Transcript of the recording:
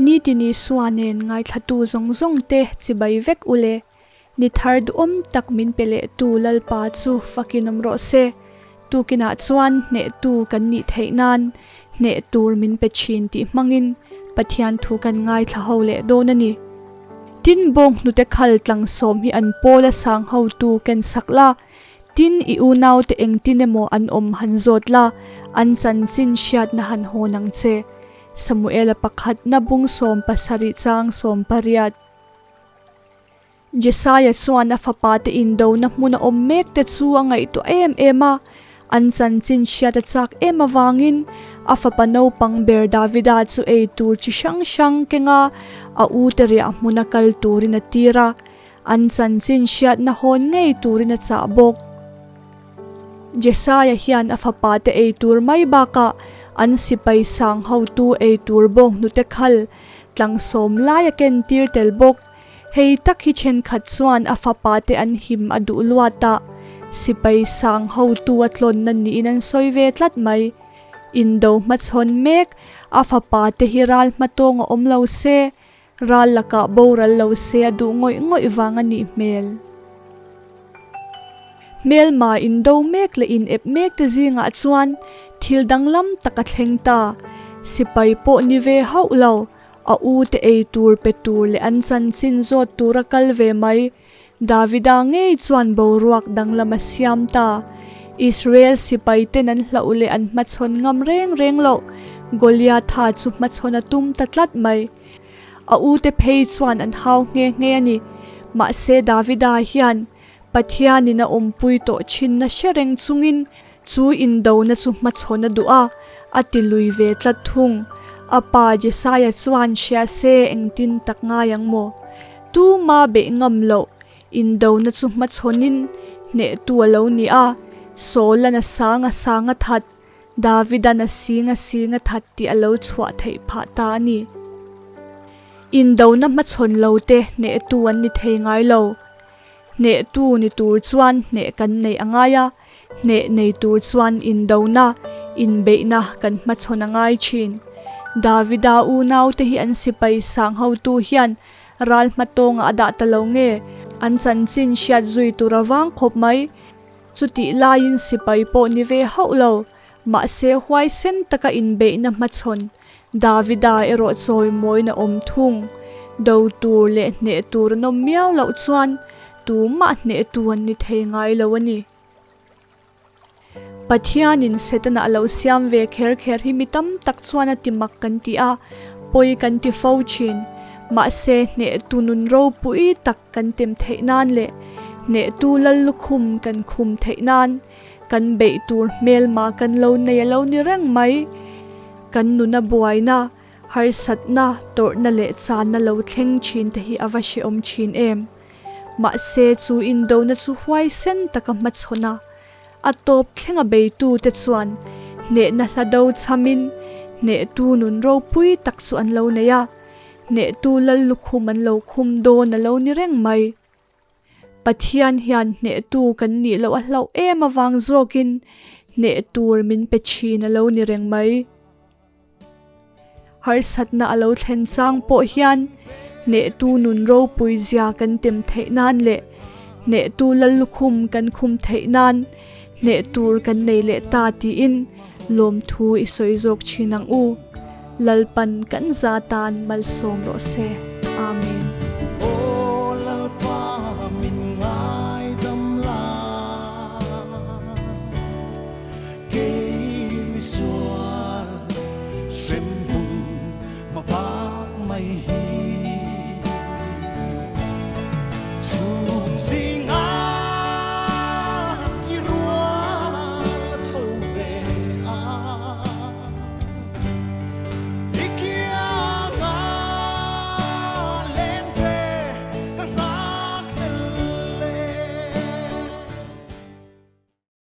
Nitin Isua nen ngaithlatu zawng zawng te chibai vek u le. Ni thar duhawm tak min pe leh tu Lalpa chu fakin awm rawh se. Tukinah chuan hnehtu kan nih theih nan hneh tur min pe thin tih hmangin Pathian thu kan ngaithla ho leh dawn a ni. Tin bawng hnute khal tlangsawm hi an pawl a sang hotu ken sak la, tin i unaute engtin emaw an awm han zawt la, an chanchin hriatna han hawn ang che. Samuela pakhatna bung 17 chang 18. Jesaia chuan a fapate indona hmuna awm mekte chu a ngaihtuah em em a, an chanchin hriat a chak em avangin a fapa naupang ber Davida chu ei tur chi hrang hrang kenga a ute riah hmuna kal turin a tir a, an chanchin hriatna hawn ngei turin a chah bawk. Jesaia hian a fapate ei tur mai bakah an sipai sang hotu ei tur bawnghnute khal tlangsawm lai a kentir tel bawk. Hei tak hi thenkhat chuan a fapa te an him a duh luat a, sipai sang hotu a tlawnna niin an sawi ve tlat mai. Indo hmachhawn mek, a fapa te hi ral hmatawng a awm lo se, ral lakah boral lo se a duh ngawih ngawih vang a nih hmel. Hmelma indo mek leh inep mek te zingah chuan thil danglam tak a thleng ta. Sipai pawh ni ve hauh lo, A u te ei tur pe tur leh an chanchin zawt tura kal ve mai. Davida ngei chuan boruak danglam a siam ta. Israel sipai ten an hlauh leh an hmachhawn ngam reng reng loh. Goliatha chu hmachhawn a tum ta tlat mai. A u te phei chuan an hau nghe nghe a ni. Mahse Davida hian Pathianin a awmpui tawh thinna hre reng chungin Chu indona chu hmachhawn a duh a, a ti lui ve tlat thung. A pa Jesaia chuan hria se engtin tak ngai ang maw? Tuma beih ngam loh indona chu hmachhawnin hnehtu a lo ni a, Saul-an a sang a sang a that, David-an a sing a sing a that tih a lo chhuah theih phah ta a ni. Indona hmachhawn lo te hnehtu an ni thei ngai lo. Hnehtu ni tur chuan hneh kan neih a ngai a, hneh nei tur chuan indona, inbeihna kan hmachhawn a ngai thin. Davida unaute hi an sipai sang hotu hian ral hmatawngah a dah ta lo nge, an chanchin hriat zui tur a vang khawp mai. Chutih laiin sipai pawh ni ve hauh lo, mahse huaisen taka inbeihna hmachhawn Davida erawh chawimawiin a awm thung. Do tur leh hneh tur an awm miau loh chuan tumah hnehtu an ni thei ngai lo a ni. Pathianin Setana a lo siam ve kher kher hi mi tam tak chuan a ti mak kan ti a, pawi kan ti fo thin. Mahse hnehtu nun ropui tak kan tem theih nan leh hnehtu lal lukhum kan khum theih nan kan beih tur hmelma kan lo nei a lo ni reng mai. Kan nuna buaina, harsatna, tawrhna leh channa lo thleng thin te hi a va hrehawm thin em. Mahse chu indona chu huaisen taka hmachhawn a, a tawp thlenga beitute chuan hnehna hla do chhamin hnehtu nun ropui tak chu an lo nei a, hnehtu lal lukhum an lo khum dawn a lo ni reng mai. Pathian hian hnehtu kan nih loh a hlauh em avang zawkin hneh tur min pe thin a lo ni reng mai. Harsatna a lo thlen chang pawh hian hnehtu nun ropui zia kan tem theih nan leh hnehtu lal lukhum kan khum theih nan hneh tur kan nei leh ta tiin lawmthu i sawi zawk thin ang u. Lalpan kan za tan malsawm rawh se. Amen. Aw Lalpa min ngaidam la, kei misual hremhmun hma bak mai hi.